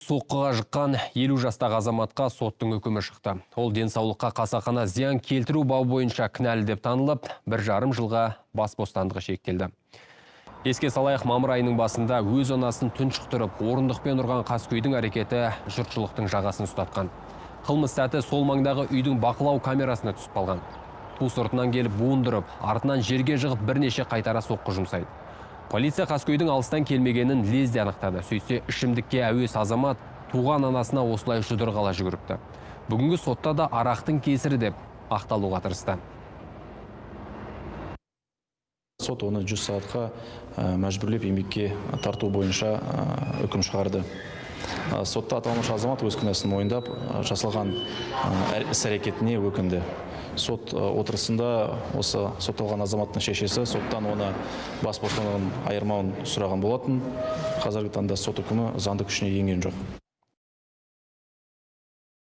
Соққыға жыққан 50 жастағы азаматқа соттың үкімі шықты. Ол денсаулыққа қасақана зиян келтіру бабы бойынша кінәлі деп танылып, 1,5 жылға бас бостандығы шектелді. Еске салайық, мамыр айының басында өз анасын тұншықтырып, орындықпен ұрған қаскөйдің әрекеті жұртшылықтың жағасын ұстатқан. Қылмыс сәті сол маңдағы үйдің бақылау камерасына түсіп қалған. Ту сыртынан келіп буындырып, артынан жерге жығып бірнеше қайтара соққы жұмсайды. Полиция қаскөйдің алыстан келмегенін лезде анықтады. Сөйтсе, ішімдікке әуес азамат туған анасына осылай жұдырық ала жүгіріпті. Бүгінгі сотта да арақтың кесірі деп ақталуға тырысты. Сот оны 100 сағатқа мәжбүрлеп еңбекке тарту бойынша үкім шығарды. Сотта аталмыш азамат өз кінәсін мойындап, жасалған іс-әрекетіне өкінді. Сот отырысында осы сотталған азаматтың шешесі соттан оны бас бостандығын айырмауын сұраған болатын. Қазіргі таңда сот үкімі заңды күшіне енген жоқ.